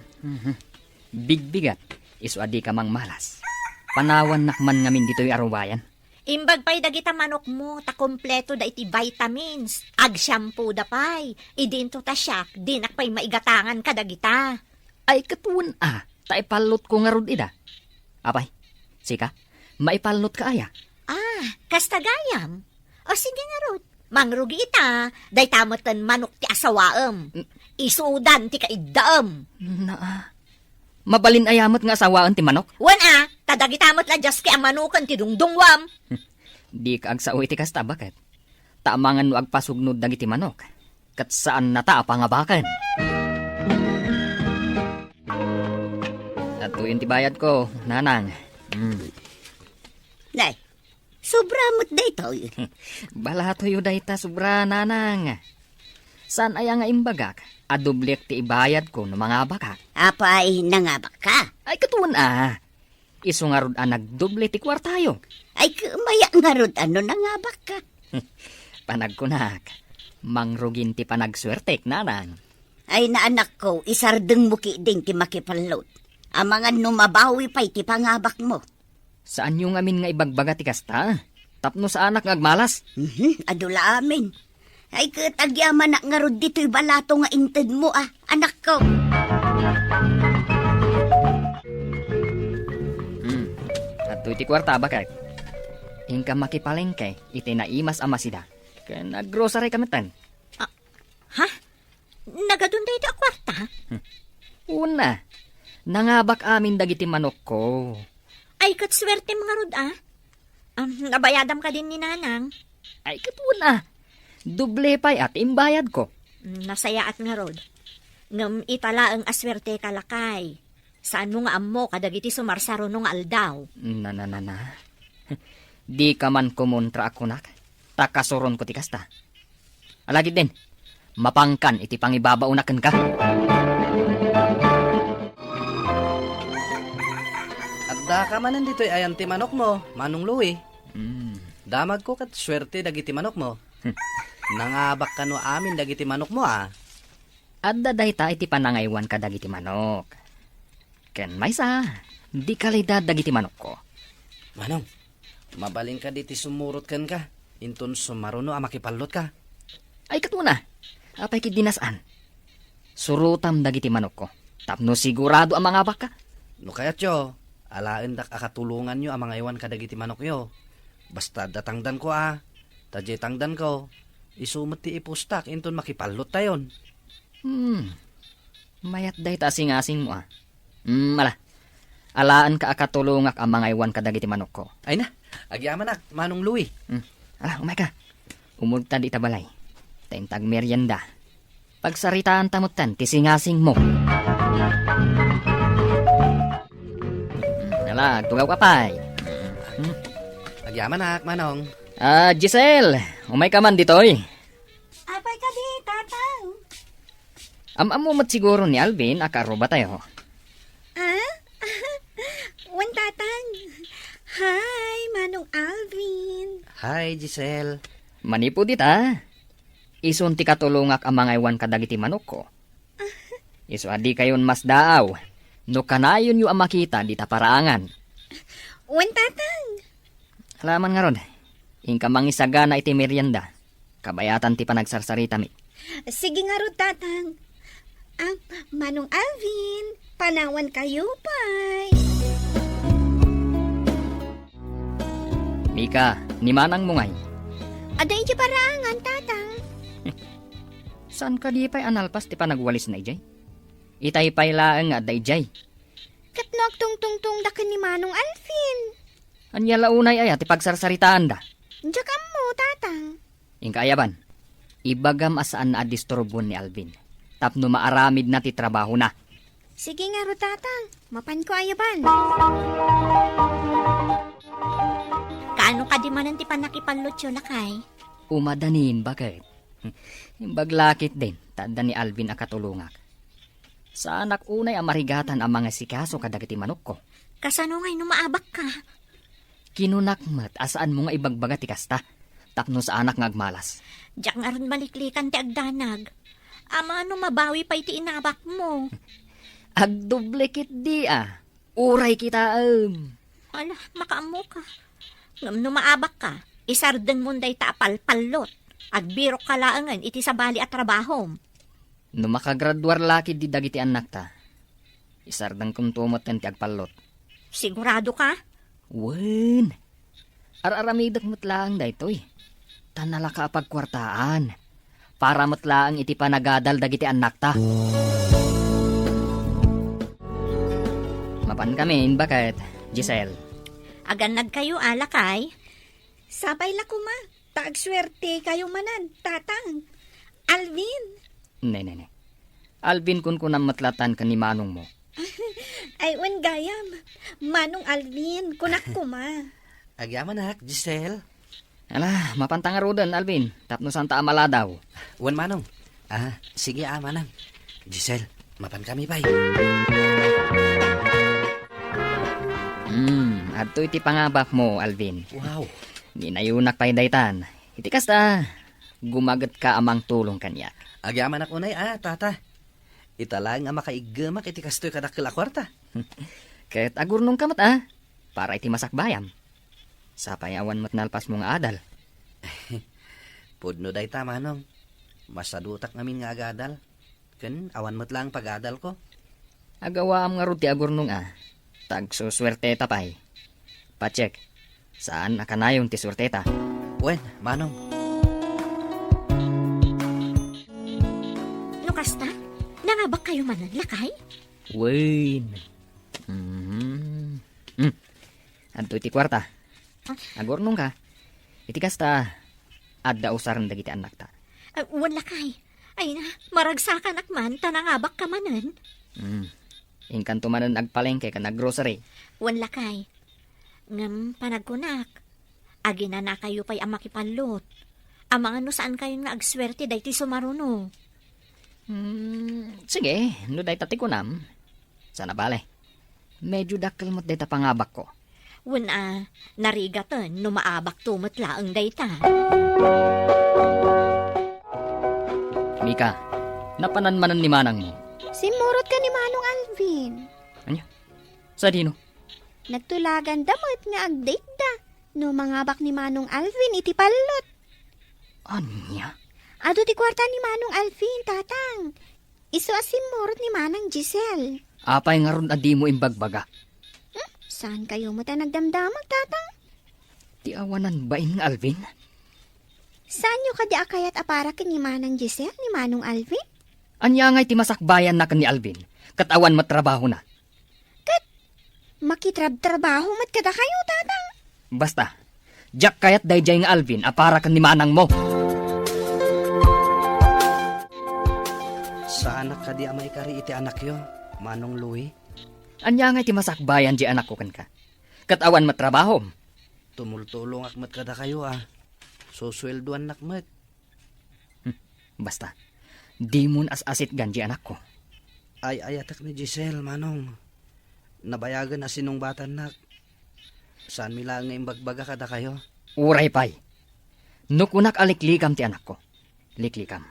Bigbigat, isu a dika mangmalas. Panawannak man ngamin ditoy a rubayan. Imbag pay dagita manokmo ta kompleto da iti vitamins. Agshampoo da pay. Idinto ta siak, dinak pay maigatangan kadagita. Ay, ket wen a, ta ipallotko ngarud ida. Apay, sika, maipannotka aya? Ah, kasta gayam? O sige ngarud, mangrugi ita, dayta metten manok ti asawaem. Mm. Isudan ti kaiddaem. Naa, mabalin aya met nga asawaen ti manok? Wen a, ta dagita met la diaski a manoken ti dungdungwam. Dika agsao iti kasta, baket. Ta amangan no agpasugnod dagiti manok, ket saannata a pangabaken. Adtoyen ti bayadko, Nanang. Mm. Nay, sobra met daytoy. Balatoyo dayta sobra, Nanang. Saan aya nga imbagak a dobliek ti ibayadko no mangabakak? Apay, nangabakka? Ay, ket wen a. Isu ngarud a nagdoble ti kuartayo. Ay, kumaya ngarud a no nangabakka. Panagkunak, mangrugin ti panagsuertek, Nanang. Ay, naanakko, isardengmo ketdin ti makipallot. Amangan no mabawi pay ti pangabakmo. Saanyo ngamin nga ibagbaga ti kasta? Tapno saanak nga agmalas. Mhm, adu la amin. Ay, ket agyamanak ngarud ditoy balato nga intedmo, a, anakko. Hmm. Adtoy ti kuarta, baket. Inka makipalengke iti naimas a masida. Ken aggrocery ka metten. Ah, ha? Nagadun daytoy a kuarta? Hmm. Una, Nangabak amin dagiti manokko. Ay, ket suertem ngarud, a. Am, nabayadam kadin ni Nanang? Ay, ket wen, a. Doble pay a ti imbayadko. Mm, nasayaat ngarud. Ngem ita laeng a suerteka, lakay. Saanmo nga ammo kadagiti sumarsaruno nga aldaw. Na, na, na, na. Dika man kumontra a kunak, ta kasuronko ti kasta. Alagidin, mapankan iti pangibabaonak kenka. Addaka manen ditoy ayan ti manokmo, Manong Louie. Mm. Damagko ket suerte dagiti manokmo. Hmm. Nangabak kano amin dagiti manokmo, a. Adda dayta iti panangaywan kadagiti manok. Ken maysa, di kalidad dagiti manokko. Manong, mabalinka diti sumurot kenka, inton sumaruno a makipallotka. Ay, ket una, apay ketdi saan? Surotam dagiti manokko, tapno sigurado a mangabakka. No kayatyo, alaendak a katulonganyo a mangaywan kadagiti manokyo. Basta adda tangdanko, a, ta diay tangdanko, isu met ti ipustak inton makipallottayon. Hmm. Mayat dayta a singasingmo, a. Hmm, ala. Alaenka a katulongak a mangaywan kadagiti manokko. Ay na, agyamanak, Manong Louie. Hmm. Ala, umayka. Umultad ita balay. Ta inta agmerienda, pagsaritaanta metten ti singasingmo. Hmm, ala, agtugawka pay. Hmm. Agyamanak, Manong. A, Giselle, umayka man ditoy. Apay kadi, Tatang? Am-ammo met siguro ni Alvin a kaarrubatayo. A? Wen, Tatang. Hi, Manong Alvin. Hi, Giselle. Manipud ita, isun ti katulongak a mangaywan kadagiti manokko. Isu a dikayon masdaaw no kanayonyo a makita dita paraangan. Wen, Tatang. Ala man ngarud, inka mangisagana iti merienda. Kabayatan ti panagsarsarita mi. Sige ngarud, Tatang. A, Manong Alvin, panawankayo pay. Mika, ni manangmo ngay? Adda idiay paraangan, Tatang. Saan kadi pay a nalpas ti panagwalisna idiay? Itay pay laeng nga adda idiay. Ket no agtungtungtongda ken ni Manong Alvin? Ania la unay aya ti pagsarsaritaanda? Diak ammo, Tatang. Inka aya ban, ibagam a saan a disturbuen ni Alvin tapno maaramidna ti trabahona. Sige ngarud, Tatang. Mapanko aya ban. Kaano kadi manen ti pannakipallotyo, lakay? Umadanin, baket. Imbag la ketdin, ta adda ni Alvin a katulongak. Saanak unay a marigatan a mangasikaso kadagiti manokko. Kasano ngay no maabakka? Kinunak met a saanmo nga ibagbaga ti kasta, tapno saanak nga agmalas. Diak ngarud maliklikan ti agdanag. Amangan no mabawi pay ti inabakmo. Agdoble ketdi a. Uray kitaem. Ala, makaammoka. Ngem no maabakka, isardengmon dayta a palpallot. Agbirokka laengen iti sabali a trabahom. No makagraduar la ketdi dagiti annakta, isardengkonto metten ti agpallot. Siguradoka? Wen. Ar-aramidek met laeng daytoy. Ta nalaka a pagkuartaan. Para met laeng iti panagadal dagiti annakta. Mapankamin, baket, Giselle. Agannadkayo a, lakay? Sapay la koma, ta agsuertekayo manen, Tatang. Alvin. Ne, ne, ne. Alvin, kunkunam met latan ken ni manongmo. Ay, wen gayam. Manong Alvin, kunak koma. Agyamanak, Giselle. Ala, mapanta ngaruden, Alvin, tapno santa a maladaw. Wen, Manong. A, sige a, Manang. Giselle, mapankami pay. Hmm, adtoy ti pangabakmo, Alvin. Wow. Ninayonak pay daytan. Iti kasta, gumagetka a mangtulong kaniak. Agyamanak unay a, Tata. Ita laeng a makaiggemak iti kastoy kadakkel a kuarta. Ket agurnongka met a, para iti masakbayam. Sapay awan met nalpasmo nga adal. Pudno dayta, Manong. Masadutak ngamin nga agadal. Ken awan met laeng pagadalko. Agawaam ngarud ti agurnong a, ta agsusuerteta pay. Pacheck, saan a kanayon ti suerteta. Wen, Manong. No kasta, nangabakkayo manen, lakay? Wen. Mhm. Hmm. Adtoy ti kuarta. Ah. Agurnongka. Iti kasta, adda usaren dagiti annakta. Ah, wen lakay. Ay na, maragsakanak man, ta nangabakka manen. Hmm. Inkanto manen agpalengke ken aggrocery. Wen lakay. Ngem panagkunak, aginanakayo pay a makipallot. Amangan no saankayon nga agsuerte daytoy sumaruno. Hmm, sige, no dayta ti kunam. Saan a bale. Medyo dakkel met dayta pangabakko. Wen a, narigaten no maabakto met laeng dayta. Mika, napanan manen ni manangmo? Simmurot ken ni Manong Alvin. Ania? Sadino? Nagtulaganda met nga agdate da. No mangabak ni Manong Alvin iti pallot. Ania? Adu ti kuarta ni Manong Alvin, Tatang. Isu a simmurot ni Manang Giselle. Apay ngarud a dimo imbagbaga? Hmm? Saankayo met a nagdamdamag, Tatang? Ti awanan bain nga Alvin? Saanyo kadi a kayat a para ken ni Manang Giselle ni Manong Alvin? Ania ngay ti masakbayanna ken ni Alvin, ket awan met trabahona? Ket makitrabtrabaho met kadakayo, Tatang. Basta, diak kayat daydiay nga Alvin a para ken ni manangmo. Saanak kadi a maikari iti anakyo, Manong Louie? Ania ngay ti masakbayan diay anakko kenka? Ket awan met trabahom? Tumultulongak met kadakayo a susueldoannak met. Hmm, basta, dimon as-asitgan diay anakko. Ay-ayatek ni Giselle, Manong. Nabayagen a sinungbatannak. Saanmi laeng nga imbagbaga kadakayo. Uray pay. No kunak a liklikam ti anakko, liklikam.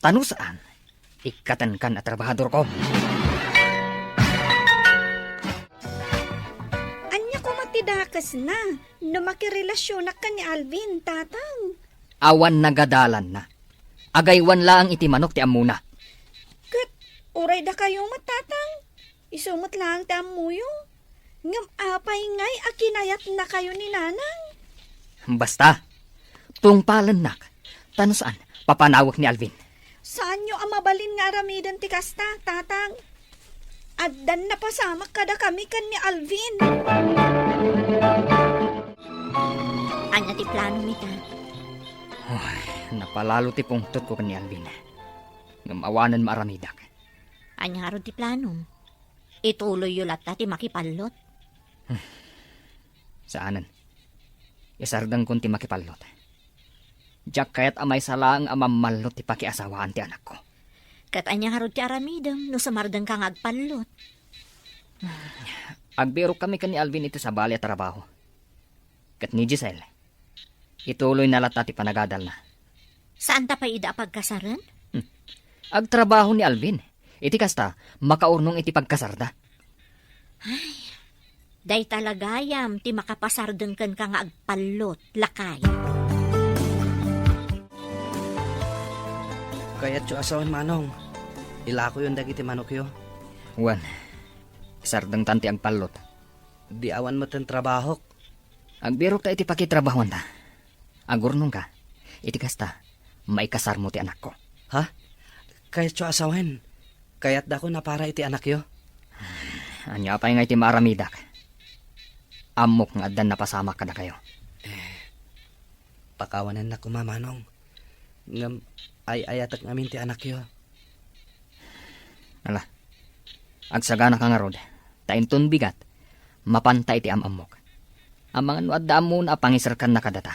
Ta no saan, ikkatenkan a trabahadorko. Ania koma ti dakesna no makirelasionak ken ni Alvin, Tatang? Awan nagadalanna. Agaywan laeng iti manok ti ammona. Ket uray dakayo met, Tatang. Isu met laeng ti ammoyo. Ngem apay ngay a kinayatnakayo ni Nanang? Basta, tungpalennak. Ta no saan, papanawek ni Alvin. Saanyo a mabalin nga aramiden ti kasta, Tatang? Addan napasamak kadakami ken ni Alvin. Ania ti plano mi, Ta? Ay, napalalo ti pungtotko ken ni Alvin. Ngem awanen maaramidak. Ania ngarud ti planom? Ituloyyo latta ti makipallot? Saanen. Isardengkon ti makipallot. Diak kayat a maysa laeng a mammallot ti pakiasawaan ti anakko. Ket ania ngarud ti aramidem no sumardengka nga agpallot? Agbirokkami ken ni Alvin iti sabali a trabaho. Ket ni Giselle, ituloyna latta ti panagadalna. Saanta pay ida a pagkasaren? Hmm. Agtrabaho ni Alvin. Iti kasta, makaurnong iti pagkasarda. Ay, dayta la gayam ti makapasardeng kenka nga agpallot, lakay. Kayatyo a sawen, Manong. Ilakoyon dagiti manokyo. Wen, sardengtan ti agpallot. Di awan metten trabahok. Agbirokta iti pakitrabahuanta. Agurnongka. Iti kasta, maikasarmo ti anakko. Ha? Kayatyo a sawen? Kayatdakon a para iti anakyo? Ania pay nga iti maaramidak? Ammok nga addan napasamak kadakayo. Eh, pakawanennak koma, Manong. Ngem ay-ayatek ngamin ti anakyo. Ala, agsaganaka ngarud, ta inton bigat, mapanta iti am-ammok. Amangan no adda ammona a pangiserkanna kadata.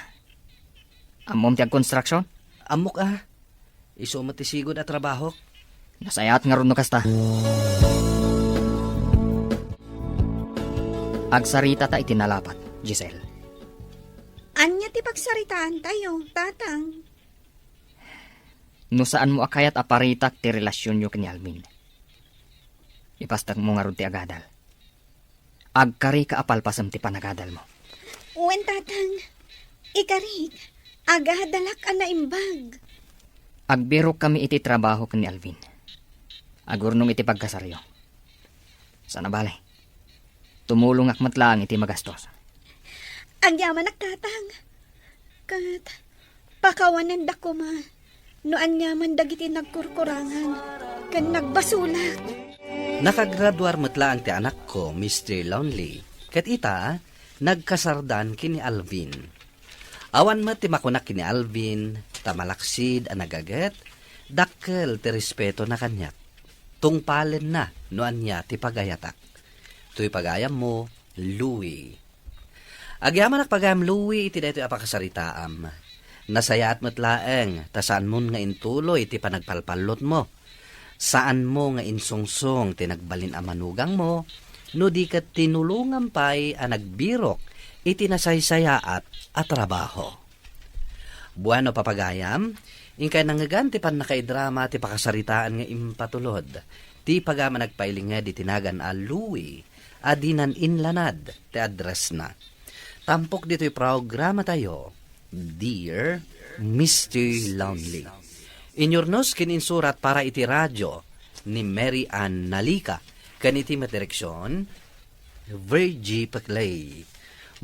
Ammom ti agkonstruksion? Ammok a. Isu met ti sigud a trabahok. Nasayaat ngarud no kasta. Agsaritata iti nalapat, Giselle. Ania ti pagsaritaantayo, Tatang? No saanmo a kayat a paritak ti relasionyo ken ni Alvin, ipastekmo ngarud ti agadal. Agkarika a palpasem ti panagadalmo. Wen, Tatang. Ikarik. Agadalak a naimbag. Agbirokkami iti trabaho ken ni Alvin. Agurnong iti pagkasaryo. Saan a bale. Tumulongak met laeng iti magastos. Agyamanak, Tatang. Ket pakawanendak koma no aniaman dagiti nagkurkurangan ken nagbasolak. Nakagraduar met laeng ti anakko, Mister Lonely, ket ita, nagkasardan ken ni Alvin. Awan met ti makunak ken ni Alvin, ta malaksid a nagaget, dakkel ti respetona kaniak. Tungpalenna no ania ti pagayatak. Toy pagayammo, Louie. Agyamanak pagayam, Louie, iti daytoy a pakasaritaam. Nasayaat met laeng ta saanmon nga intuloy ti panagpalpallotmo. Saanmo nga insungsong ti nagbalin a manugangmo, no di ket tinulongam pay a nagbirok iti nasaysayaat a trabaho. Bueno, papagayam, inkay nangngegan ti pannakaidrama ti pakasaritaan nga impatulod ti pagayam a nagpailinged iti nagan a Louie a dinan inlanad ti addressna. Tampok ditoy programatayo, Dear Mister Lonely. Inyurnos ken insurat para iti radio ni Mary Ann Nalica ken iti met direksion, Virgie Peclay.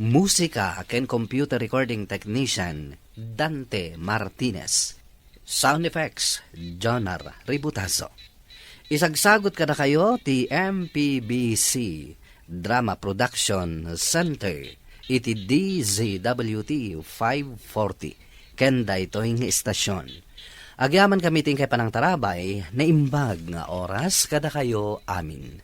Musika ken computer recording technician, Dante Martinez. Sound effects, Jonar Ributazo. Isagsagot kadakayo ti M P B C Drama Production Center iti D Z W T five forty ken daytoy nga istasyon. Agyamankami ti inkay panangtarabay, naimbag nga oras kadakayo amin.